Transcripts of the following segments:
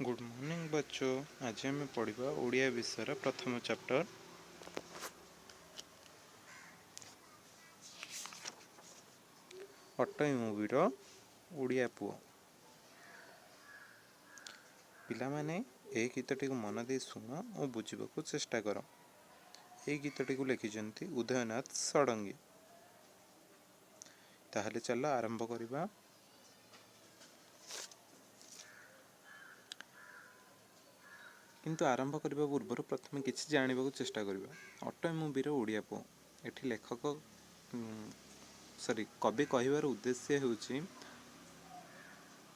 Good morning ବच्ଚୋ। ଆଜି ଆମେ ପଢ଼ିବା ଓଡ଼ିଆ ବିଷୟର ପ୍ରଥମ ଚାପ୍ଟର ଅଟଇ ମୁଭିର ଓଡ଼ିଆ ପୁଅ। ପିଲାମାନେ, ଏହି ଗୀତଟିକୁ ମନ ଦେଇ ଶୁଣ ଓ ବୁଝିବାକୁ ଚେଷ୍ଟା କର। ଏହି ଗୀତଟିକୁ ଲେଖିଛନ୍ତି ଉଦୟନାଥ ଷଡ଼ଙ୍ଗୀ। ତାହେଲେ ଚାଲ ଆରମ୍ଭ କରିବା। କିନ୍ତୁ ଆରମ୍ଭ କରିବା ପୂର୍ବରୁ ପ୍ରଥମେ କିଛି ଜାଣିବାକୁ ଚେଷ୍ଟା କରିବା। ଅଟଇ ମୁଭିର ଓଡ଼ିଆ ପୁଅ। ଏଠି ଲେଖକ, ସରି, କବି କହିବାର ଉଦ୍ଦେଶ୍ୟ ହେଉଛି,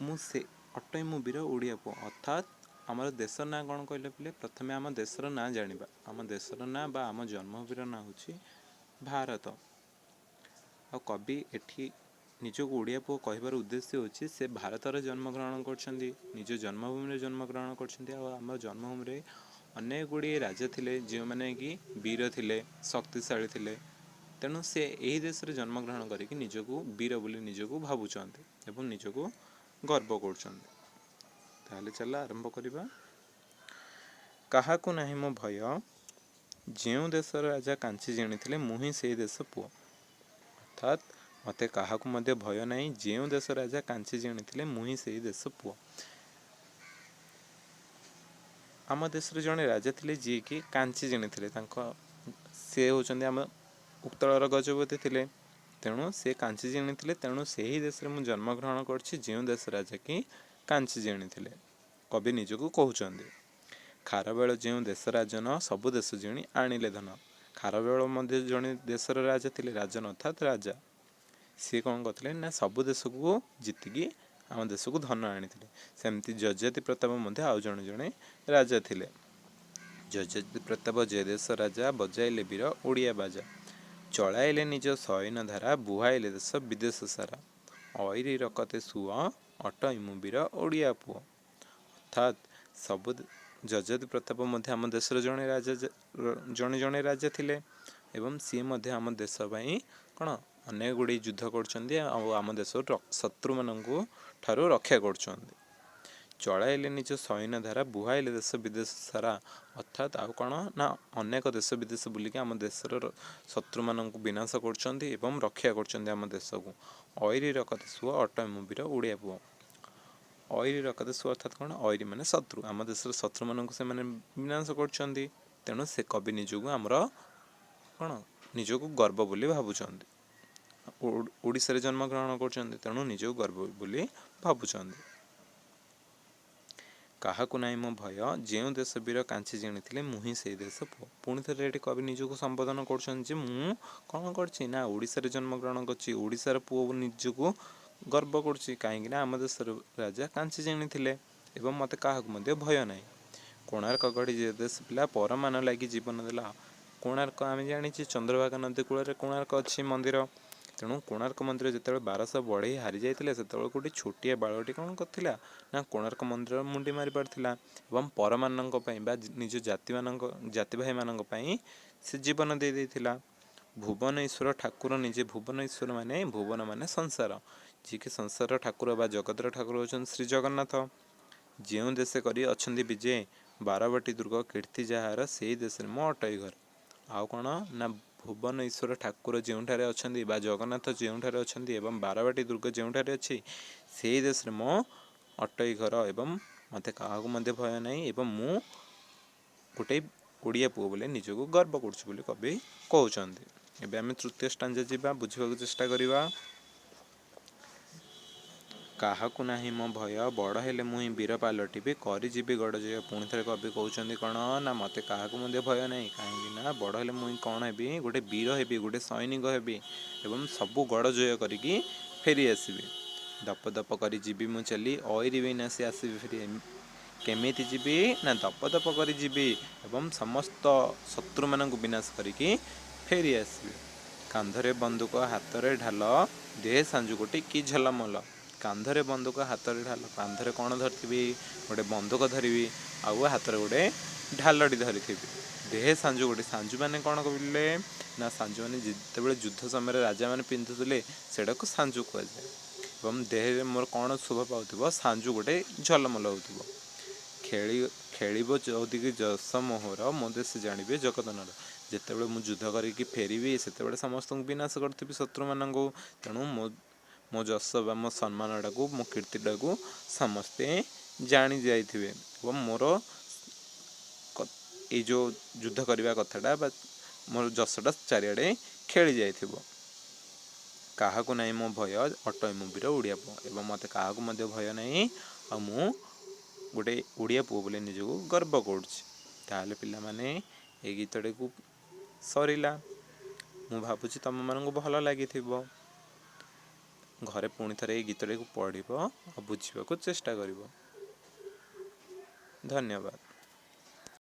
ମୁଁ ସେ ଅଟଇ ମୁଭିର ଓଡ଼ିଆ ପୁଅ। ଅର୍ଥାତ୍ ଆମର ଦେଶ ନାଁ କ'ଣ କହିଲେ ପିଲେ? ପ୍ରଥମେ ଆମ ଦେଶର ନାଁ ଜାଣିବା। ଆମ ଦେଶର ନାଁ ବା ଆମ ଜନ୍ମଭୂମିର ନାଁ ହେଉଛି ଭାରତ। ଆଉ କବି ଏଠି ନିଜକୁ ଓଡ଼ିଆ ପୁଅ କହିବାର ଉଦ୍ଦେଶ୍ୟ ହେଉଛି, ସେ ଭାରତରେ ଜନ୍ମଗ୍ରହଣ କରିଛନ୍ତି, ନିଜ ଜନ୍ମଭୂମିରେ ଜନ୍ମଗ୍ରହଣ କରିଛନ୍ତି। ଆଉ ଆମ ଜନ୍ମଭୂମିରେ ଅନେକ ଗୁଡ଼ିଏ ରାଜା ଥିଲେ, ଯେଉଁମାନେ କି ବୀର ଥିଲେ, ଶକ୍ତିଶାଳୀ ଥିଲେ। ତେଣୁ ସେ ଏହି ଦେଶରେ ଜନ୍ମଗ୍ରହଣ କରିକି ନିଜକୁ ବୀର ବୋଲି ନିଜକୁ ଭାବୁଛନ୍ତି ଏବଂ ନିଜକୁ ଗର୍ବ କରୁଛନ୍ତି। ତାହେଲେ ଚାଲ ଆରମ୍ଭ କରିବା। କାହାକୁ ନାହିଁ ମୋ ଭୟ, ଯେଉଁ ଦେଶର ରାଜା କାଞ୍ଚି ଜିଣିଥିଲେ, ମୁଁ ହିଁ ସେଇ ଦେଶ ପୁଅ। ଅର୍ଥାତ୍ ମୋତେ କାହାକୁ ମଧ୍ୟ ଭୟ ନାହିଁ, ଯେଉଁ ଦେଶ ରାଜା କାଞ୍ଚି ଜିଣିଥିଲେ, ମୁଁ ହିଁ ସେଇ ଦେଶ ପୁଅ। ଆମ ଦେଶରେ ଜଣେ ରାଜା ଥିଲେ, ଯିଏକି କାଞ୍ଚି ଜିଣିଥିଲେ। ତାଙ୍କ ସେ ହେଉଛନ୍ତି ଆମ ଉତ୍କଳର ଗଜପତି ଥିଲେ। ତେଣୁ ସେ କାଞ୍ଚି ଜିଣିଥିଲେ। ତେଣୁ ସେହି ଦେଶରେ ମୁଁ ଜନ୍ମଗ୍ରହଣ କରିଛି, ଯେଉଁ ଦେଶ ରାଜା କି କାଞ୍ଚି ଜିଣିଥିଲେ, କବି ନିଜକୁ କହୁଛନ୍ତି। ଖାରବେଳ ଯେଉଁ ଦେଶ ରାଜନ, ସବୁ ଦେଶ ଜିଣି ଆଣିଲେ ଧନ। ଖାରବେଳ ମଧ୍ୟ ଜଣେ ଦେଶର ରାଜା ଥିଲେ। ରାଜନ ଅର୍ଥାତ୍ ରାଜା। ସିଏ କ'ଣ କରିଥିଲେ ନା ସବୁ ଦେଶକୁ ଜିତିକି ଆମ ଦେଶକୁ ଧନ ଆଣିଥିଲେ। ସେମିତି ଯଯାତି ପ୍ରତାପ ମଧ୍ୟ ଆଉ ଜଣେ ଜଣେ ରାଜା ଥିଲେ। ଯଯାତି ପ୍ରତାପ ଯେ ଦେଶ ରାଜା, ବଜାଇଲେ ବୀର ଓଡ଼ିଆ ବାଜା। ଚଳାଇଲେ ନିଜ ସୈନ୍ୟ ଧାରା, ବୁହାଇଲେ ଦେଶ ବିଦେଶ ସାରା। ଐରି ରକତେ ସୁଅ, ଅଟଇ ମୁଁ ବୀର ଓଡ଼ିଆ ପୁଅ। ଅର୍ଥାତ୍ ସବୁ ଯଯାତି ପ୍ରତାପ ମଧ୍ୟ ଆମ ଦେଶର ଜଣେ ରାଜା, ଜଣେ ଜଣେ ରାଜା ଥିଲେ ଏବଂ ସିଏ ମଧ୍ୟ ଆମ ଦେଶ ପାଇଁ କ'ଣ ଅନେକ ଗୁଡ଼ିଏ ଯୁଦ୍ଧ କରୁଛନ୍ତି ଆଉ ଆମ ଦେଶରୁ ଶତ୍ରୁମାନଙ୍କୁ ଠାରୁ ରକ୍ଷା କରୁଛନ୍ତି। ଚଳାଇଲେ ନିଜ ସୈନ୍ୟ ଧାରା, ବୁହାଇଲେ ଦେଶ ବିଦେଶ ସାରା। ଅର୍ଥାତ୍ ଆଉ କ'ଣ ନା ଅନେକ ଦେଶ ବିଦେଶ ବୁଲିକି ଆମ ଦେଶର ଶତ୍ରୁମାନଙ୍କୁ ବିନାଶ କରୁଛନ୍ତି ଏବଂ ରକ୍ଷା କରୁଛନ୍ତି ଆମ ଦେଶକୁ। ଐରି ରକତେ ସୁଅ, ଅଟଇ ମୁଁ ବୀର ଓଡ଼ିଆ ପୁଅ। ଐରି ରକତେ ସୁଅ ଅର୍ଥାତ୍ କ'ଣ? ଐରି ମାନେ ଶତ୍ରୁ। ଆମ ଦେଶର ଶତ୍ରୁମାନଙ୍କୁ ସେମାନେ ବିନାଶ କରୁଛନ୍ତି। ତେଣୁ ସେ କବି ନିଜକୁ ଆମର କ'ଣ ନିଜକୁ ଗର୍ବ ବୋଲି ଭାବୁଛନ୍ତି। ଓଡ଼ିଶାରେ ଜନ୍ମଗ୍ରହଣ କରୁଛନ୍ତି, ତେଣୁ ନିଜକୁ ଗର୍ବ ବୋଲି ଭାବୁଛନ୍ତି। କାହାକୁ ନାହିଁ ମୋ ଭୟ, ଯେଉଁ ଦେଶ ବୀର କାଞ୍ଚି ଜିଣିଥିଲେ, ମୁଁ ହିଁ ସେଇ ଦେଶ ପୁଅ। ପୁଣି ଥରେ ଏଠି କବି ନିଜକୁ ସମ୍ବୋଧନ କରୁଛନ୍ତି ଯେ ମୁଁ କ'ଣ କରିଛି ନା ଓଡ଼ିଶାରେ ଜନ୍ମଗ୍ରହଣ କରିଛି, ଓଡ଼ିଶାର ପୁଅ, ନିଜକୁ ଗର୍ବ କରୁଛି, କାହିଁକି ନା ଆମ ଦେଶର ରାଜା କାଞ୍ଚି ଜିଣିଥିଲେ ଏବଂ ମୋତେ କାହାକୁ ମଧ୍ୟ ଭୟ ନାହିଁ। କୋଣାର୍କ ଗଢ଼ି ଯେ ଦେଶ ପିଲା, ପରମାନ ଲାଗି ଜୀବନ ଦେଲା। କୋଣାର୍କ ଆମେ ଜାଣିଛେ, ଚନ୍ଦ୍ରଭାଗା ନଦୀ କୂଳରେ କୋଣାର୍କ ଅଛି ମନ୍ଦିର। ତେଣୁ କୋଣାର୍କ ମନ୍ଦିର ଯେତେବେଳେ 1200 ବଢ଼େଇ ହାରି ଯାଇଥିଲେ, ସେତେବେଳେ ଗୋଟେ ଛୋଟିଆ ବାଳଟି କ'ଣ କରିଥିଲା ନା କୋଣାର୍କ ମନ୍ଦିର ମୁଣ୍ଡି ମାରି ପାରିଥିଲା ଏବଂ ପରମାନଙ୍କ ପାଇଁ ବା ନିଜ ଜାତିମାନଙ୍କ, ଜାତି ଭାଇମାନଙ୍କ ପାଇଁ ସେ ଜୀବନ ଦେଇ ଦେଇଥିଲା। ଭୁବନେଶ୍ୱର ଠାକୁର ନିଜେ, ଭୁବନେଶ୍ୱର ମାନେ ଭୁବନ ମାନେ ସଂସାର, ଯିଏକି ସଂସାର ଠାକୁର ବା ଜଗତର ଠାକୁର ହେଉଛନ୍ତି ଶ୍ରୀ ଜଗନ୍ନାଥ। ଯେଉଁ ଦେଶେ କରି ଅଛନ୍ତି ବିଜେ, ବାରବାଟୀ ଦୁର୍ଗ କୀର୍ତ୍ତି ଯାହାର, ସେଇ ଦେଶରେ ମୋ ଅଟଇ ଘର। ଆଉ କ'ଣ ନା ଭୁବନେଶ୍ୱର ଠାକୁର ଯେଉଁଠାରେ ଅଛନ୍ତି ବା ଜଗନ୍ନାଥ ଯେଉଁଠାରେ ଅଛନ୍ତି ଏବଂ ବାରବାଟୀ ଦୁର୍ଗ ଯେଉଁଠାରେ ଅଛି, ସେଇ ଦେଶରେ ମୋ ଅଟଇ ଘର ଏବଂ ମୋତେ କାହାକୁ ମଧ୍ୟ ଭୟ ନାହିଁ ଏବଂ ମୁଁ ଗୋଟେ ଓଡ଼ିଆ ପୁଅ ବୋଲି ନିଜକୁ ଗର୍ବ କରୁଛି ବୋଲି କବି କହୁଛନ୍ତି। ଏବେ ଆମେ ତୃତୀୟ ଷ୍ଟାଞ୍ଜା ଯିବା, ବୁଝିବାକୁ ଚେଷ୍ଟା କରିବା। କାହାକୁ ନାହିଁ ମୋ ଭୟ, ବଡ଼ ହେଲେ ମୁଁ ହିଁ ବୀର ପାଲଟିବି, କରିଯିବି ଗଡ଼ ଜୟ। ପୁଣି ଥରେ କବି କହୁଛନ୍ତି କ'ଣ ନା ମୋତେ କାହାକୁ ମଧ୍ୟ ଭୟ ନାହିଁ, କାହିଁକି ନା ବଡ଼ ହେଲେ ମୁଁ କ'ଣ ହେବି? ଗୋଟେ ବୀର ହେବି, ଗୋଟେ ସୈନିକ ହେବି ଏବଂ ସବୁ ଗଡ଼ ଜୟ କରିକି ଫେରି ଆସିବି। ଦପ ଦପ କରି ଯିବି ମୁଁ ଚାଲି, ଐରି ବିନାଶି ଆସିବି ଫେରି। କେମିତି ଯିବି ନା ଦପ ଦପ କରି ଯିବି ଏବଂ ସମସ୍ତ ଶତ୍ରୁମାନଙ୍କୁ ବିନାଶ କରିକି ଫେରି ଆସିବି। କାନ୍ଧରେ ବନ୍ଧୁକ ହାତରେ ଢାଲ, ଦେହେ ସାଞ୍ଜୁ ଗୋଟି କି ଝଲମଲ। କାନ୍ଧରେ ବନ୍ଧୁକ ହାତରେ ଢାଲ। କାନ୍ଧରେ କ'ଣ ଧରିଥିବି? ଗୋଟେ ବନ୍ଧୁକ ଧରିବି ଆଉ ହାତରେ ଗୋଟେ ଢାଲଟି ଧରିଥିବି। ଦେହେ ସାଞ୍ଜୁ ଗୋଟେ। ସାଞ୍ଜୁ ମାନେ କ'ଣ କହିଲେ ନା ସାଞ୍ଜୁ ମାନେ ଯେତେବେଳେ ଯୁଦ୍ଧ ସମୟରେ ରାଜାମାନେ ପିନ୍ଧୁଥିଲେ, ସେଇଟାକୁ ସାଞ୍ଜୁ କୁହାଯାଏ। ଏବଂ ଦେହରେ ମୋର କ'ଣ ଶୋଭା ପାଉଥିବ? ସାଞ୍ଜୁ ଗୋଟେ ଝଲମଲ ହେଉଥିବ। ଖେଳି ଖେଳିବ ଚଉଦିକି ଯଶ ମୋହର, ମୋ ଦେଶେ ଜାଣିବେ ଜଗତ ନର। ଯେତେବେଳେ ମୁଁ ଯୁଦ୍ଧ କରିକି ଫେରିବି, ସେତେବେଳେ ସମସ୍ତଙ୍କୁ ବିନାଶ କରିଥିବି ଶତ୍ରୁମାନଙ୍କୁ। ତେଣୁ ମୋ ଯଶ ବା ମୋ ସମ୍ମାନଟାକୁ, ମୋ କୀର୍ତ୍ତିଟାକୁ ସମସ୍ତେ ଜାଣି ଯାଇଥିବେ ଏବଂ ମୋର ଏଇ ଯେଉଁ ଯୁଦ୍ଧ କରିବା କଥାଟା ବା ମୋର ଯଶଟା ଚାରିଆଡ଼େ ଖେଳି ଯାଇଥିବ। କାହାକୁ ନାହିଁ ମୋ ଭୟ, ଅଟଇ ମୁଁ ବୀର ଓଡ଼ିଆ ପୁଅ। ଏବଂ ମୋତେ କାହାକୁ ମଧ୍ୟ ଭୟ ନାହିଁ ଆଉ ମୁଁ ଗୋଟେ ଓଡ଼ିଆ ପୁଅ ବୋଲି ନିଜକୁ ଗର୍ବ କରୁଛି। ତାହେଲେ ପିଲାମାନେ, ଏଇ ଗୀତଟିକୁ ସରିଲା। ମୁଁ ଭାବୁଛି ତୁମମାନଙ୍କୁ ଭଲ ଲାଗିଥିବ। ଘରେ ପୁଣି ଥରେ ଏଇ ଗୀତଟିକୁ ପଢ଼ିବ ଆଉ ବୁଝିବାକୁ ଚେଷ୍ଟା କରିବ। ଧନ୍ୟବାଦ।